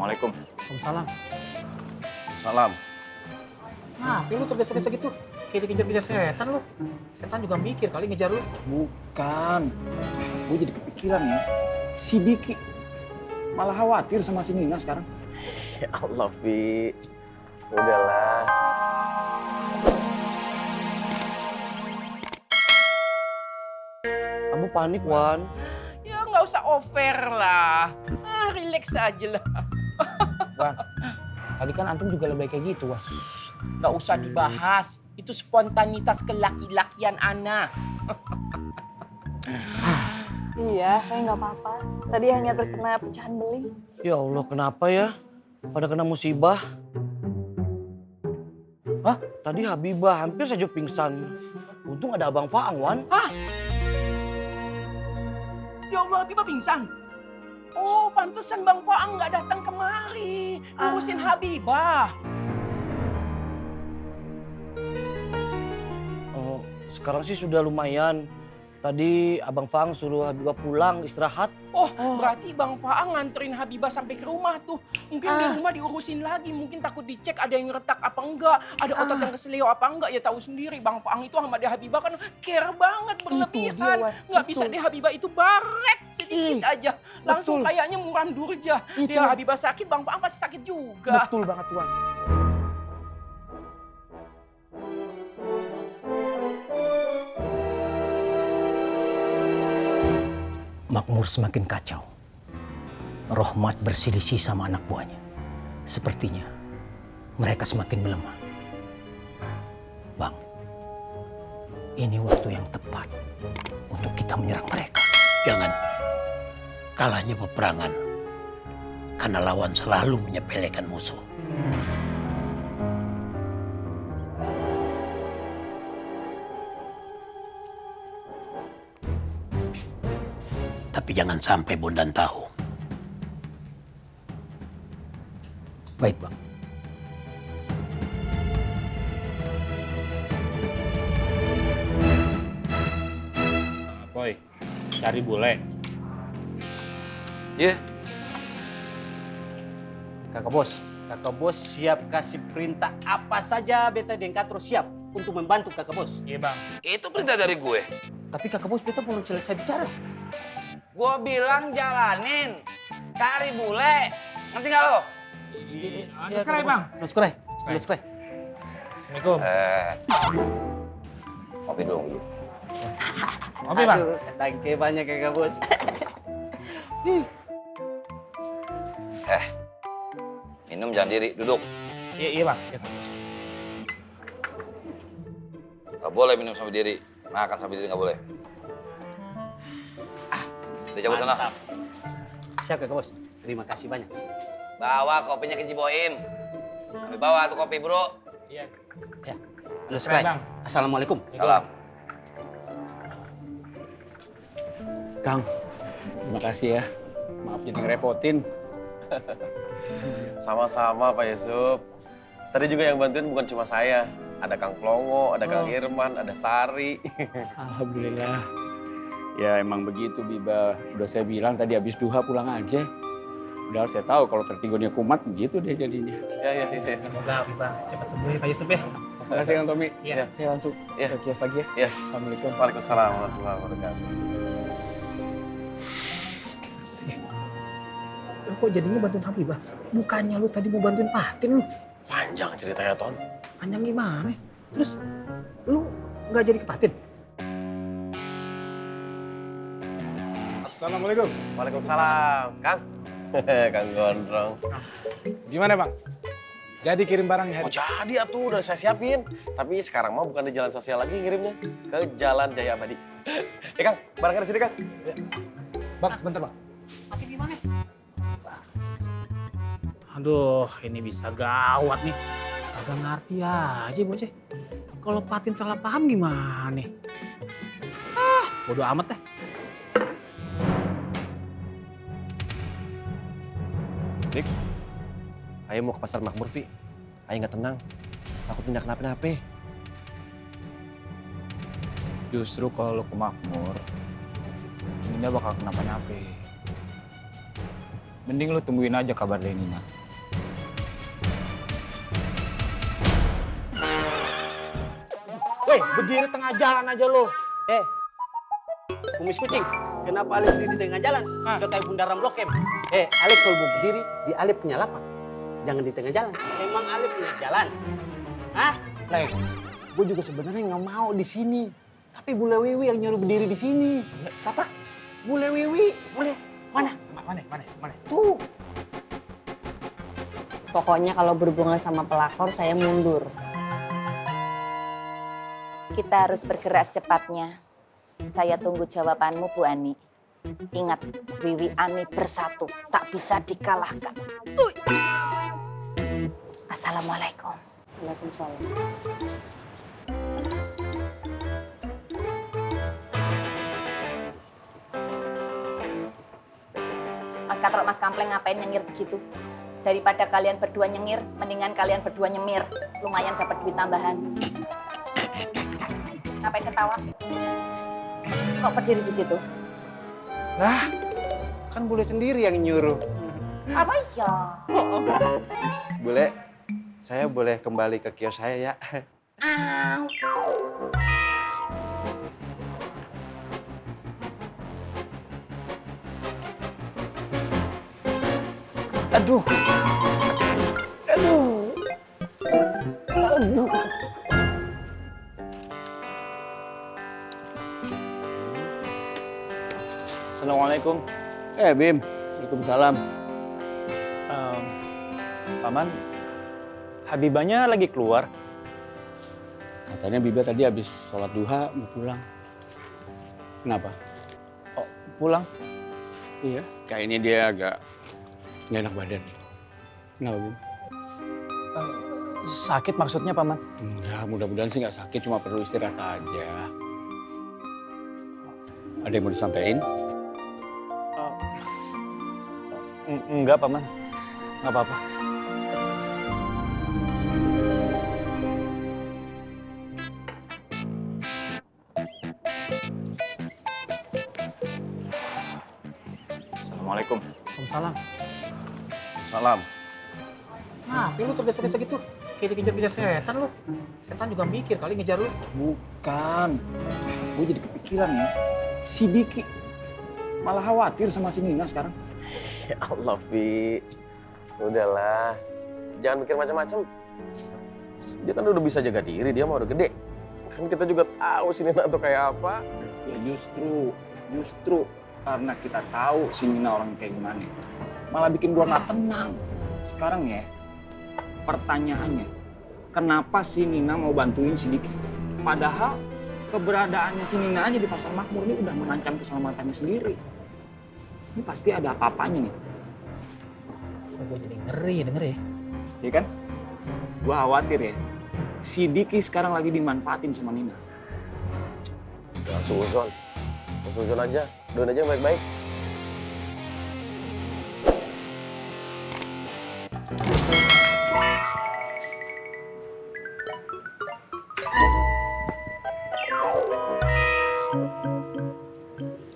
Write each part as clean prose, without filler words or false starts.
Assalamualaikum. Waalaikumsalam. Salam. Nah, lu tergesa-gesa gitu. Kayak dikejar-kejar setan lu. Setan juga mikir kali ngejar lu. Bukan. Gue jadi kepikiran ya. Si Diki malah khawatir sama si Nina sekarang. Ya Allah, Vi. Udahlah. Kamu panik, Wan. Ya nggak usah over lah. Relax aja lah. Wan, tadi kan antum juga lebih kayak gitu, Wan. Nggak usah dibahas. Itu spontanitas kelaki-lakian Ana. Iya, saya nggak apa-apa. Tadi hanya terkena pecahan beling. Ya Allah, kenapa ya? Pada kena musibah. Hah? Tadi Habibah hampir saja pingsan. Untung ada Abang Faang, Wan. Ya Allah, Habibah pingsan. Oh, pantesan Bang Faang nggak datang kemari. Ngurusin Habibah. Oh, sekarang sih sudah lumayan. Tadi Abang Faang suruh Habibah pulang istirahat. Oh, berarti Bang Faang nganterin Habibah sampai ke rumah tuh. Mungkin di rumah diurusin lagi. Mungkin takut dicek ada yang retak apa enggak. Ada otot yang keseleo apa enggak. Ya tahu sendiri Bang Faang itu sama dia Habibah kan care banget berlebihan. Nggak bisa deh Habibah itu baret sedikit aja. Langsung kayaknya muram durja. Dia Habibah sakit, Bang Faang pasti sakit juga. Betul banget, Wan. Makmur semakin kacau. Rohmat berselisih sama anak buahnya. Sepertinya mereka semakin melemah. Bang, ini waktu yang tepat untuk kita menyerang mereka. Jangan. Kalahnya peperangan. Karena lawan selalu menyepelekan musuh. Tapi jangan sampai Bondan tahu. Baik, Bang. Boy, cari bule. Iya. Kakak bos siap kasih perintah apa saja beta dan Katro siap untuk membantu kakak bos. Iya bang. Itu perintah dari gue. Tapi kakak bos beta belum selesai bicara. Gue bilang jalanin. Cari bule. Ngerti gak lo? Nuskraya, Bang. Nuskraya. Assalamualaikum. Kopi dong. Oke, Bang. Thank you banyak kakak bos. Minum jangan diri, duduk. Iya, Bang. Gak boleh minum sambil diri. Makan sambil diri gak boleh. Udah cabut sana. Siap kakak bos. Terima kasih banyak. Bawa kopinya ke Ciboim. Ambil bawa tuh kopi, bro. Ya. Bang. Nuskraya. Assalamualaikum. Salam. Kang, terima kasih ya. Maaf jadi ngerepotin. Sama-sama Pak Yusuf. Tadi juga yang bantuin bukan cuma saya. Ada Kang Plongo, ada Kang Irman, ada Sari. Alhamdulillah. Ya emang begitu Biba. Udah saya bilang tadi habis duha pulang aja. Udah saya tahu kalau vertigonya kumat begitu deh jadinya. Ya. Semoga Habibah cepat sembuh ya, Pak Yusuf ya. Terima kasih Kang Tommy. Iya. Saya langsung Iya. ke kios lagi ya. Iya. Assalamualaikum. Waalaikumsalam warahmatullahi wabarakatuh. Lu kok jadinya bantuin Habibah? Bukannya lu tadi mau bantuin Patin lu. Panjang ceritanya, Ton. Panjang gimana? Terus lu nggak jadi ke Patin? Assalamualaikum. Waalaikumsalam, Kang. Kang Gondrong. Gimana bang? Jadi kirim barangnya? Oh jadi atuh, udah saya siapin. Tapi sekarang mah bukan di jalan sosial lagi ngirimnya. Ke Jalan Jaya Abadi. Kang, barangnya di sini, Kang. Bang, sebentar bang. Patin gimana? Aduh, ini bisa gawat nih. Kagak ngerti aja bocah. Kalau Patin salah paham gimana? Bodo amat deh. Dik, ayo mau ke pasar Makmur, Vi. Ayo nggak tenang. Takut tidak kenapa-napa. Justru kalau lo ke Makmur, Nina bakal kenapa-napa. Mending lu tungguin aja kabar dari Nina. Woi, berdiri tengah jalan aja lu. Kumis kucing, kenapa Alif berdiri di tengah jalan? Udah kayak bundaran Blok M. Alif kalau mau berdiri, di Alif punya lapak. Jangan di tengah jalan. Emang Alif punya jalan? Hah? Lek, gue juga sebenarnya nggak mau di sini. Tapi Bule Wiwi yang nyuruh berdiri di sini. Siapa? Bule Wiwi. Bule. Mana? Mana? Tuh. Pokoknya kalau berhubungan sama pelakor, saya mundur. Kita harus bergerak secepatnya. Saya tunggu jawabanmu, Bu Ani. Ingat, Wiwi Ani bersatu, tak bisa dikalahkan. Assalamualaikum. Waalaikumsalam. Mas Katrok, Mas Kampleng ngapain nyengir begitu? Daripada kalian berdua nyengir, mendingan kalian berdua nyemir. Lumayan dapat duit tambahan. Ngapain ketawa? Kok berdiri di situ? Lah, kan Bule sendiri yang nyuruh. Apa ya? Bule, saya boleh kembali ke kios saya ya? Au. Aduh. Assalamualaikum. Bim. Waalaikumsalam. Paman, Habibanya lagi keluar. Katanya Biba tadi habis sholat duha mau pulang. Kenapa? Oh, pulang? Iya. Kayaknya dia agak nggak enak badan. Kenapa, Bim? Sakit maksudnya, Paman? Enggak, mudah-mudahan sih nggak sakit, cuma perlu istirahat aja. Ada yang mau disampaikan? Enggak, Paman. Nggak apa-apa. Assalamualaikum. Waalaikumsalam. Salam. Ngapain lu tergesa-gesa gitu? Kayak dikejar-kejar setan lu. Setan juga mikir kali ngejar lu. Bukan. Gue jadi kepikiran ya. Si Diki malah khawatir sama si Nina sekarang. Ya Allah, Vi. Udahlah. Jangan mikir macam-macam. Dia kan udah bisa jaga diri, dia mah udah gede. Kan kita juga tahu si Nina tuh kayak apa. Ya justru karena kita tahu si Nina orang kayak gimana, malah bikin gua nggak tenang. Sekarang ya, pertanyaannya, kenapa si Nina mau bantuin si Diki? Padahal keberadaannya si Nina aja di Pasar Makmur ini udah mengancam keselamatannya sendiri. Ini pasti ada apa-apanya nih. Gue jadi ngeri denger ya. Iya kan? Gua khawatir ya, si Diki sekarang lagi dimanfaatin sama Nina. Jangan suzon. Suzon aja. Doain aja yang baik-baik.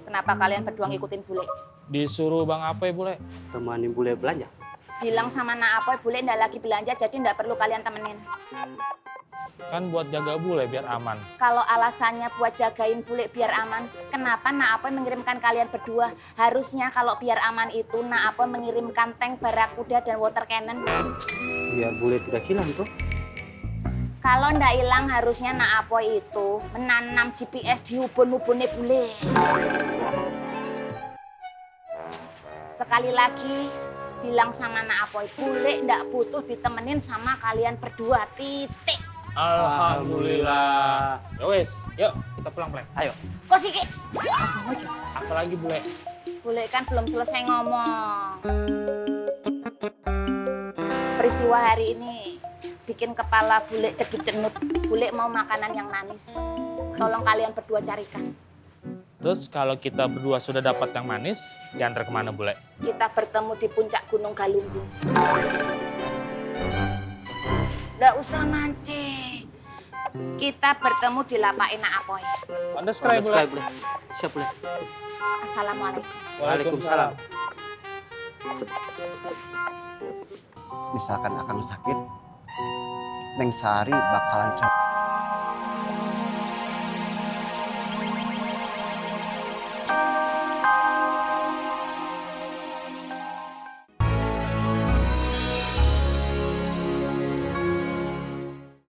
Kenapa kalian berdua ngikutin Bule? Disuruh Bang Apoy, Bule. Temanin Bule belanja. Bilang sama Nak Apoy, Bule ndak lagi belanja, jadi ndak perlu kalian temenin. Kan buat jaga Bule biar aman. Kalau alasannya buat jagain Bule biar aman, kenapa Nak Apoy mengirimkan kalian berdua? Harusnya kalau biar aman itu Nak Apoy mengirimkan tank, barakuda, dan water cannon. Biar Bule tidak hilang tuh. Kalau ndak hilang, harusnya Nak Apoy itu menanam GPS di ubun-ubunnya Bule. Sekali lagi, bilang sama Nak Apoy, Bule ndak butuh ditemenin sama kalian berdua, titik. Alhamdulillah. Ya wes, yuk kita pulang, Bule. Ayo. Kok sih, Ki? Apalagi, Bule? Bule kan belum selesai ngomong. Peristiwa hari ini bikin kepala Bule cedut-cenut. Bule mau makanan yang manis. Tolong kalian berdua carikan. Terus kalau kita berdua sudah dapat yang manis, diantar kemana, Bule? Kita bertemu di puncak Gunung Galunggung. Nggak usah mancing. Kita bertemu di lapak Nak Apoy. Subscribe, Bule. Siap, Bule. Assalamualaikum. Waalaikumsalam. Misalkan akang sakit, Neng Sari bakalan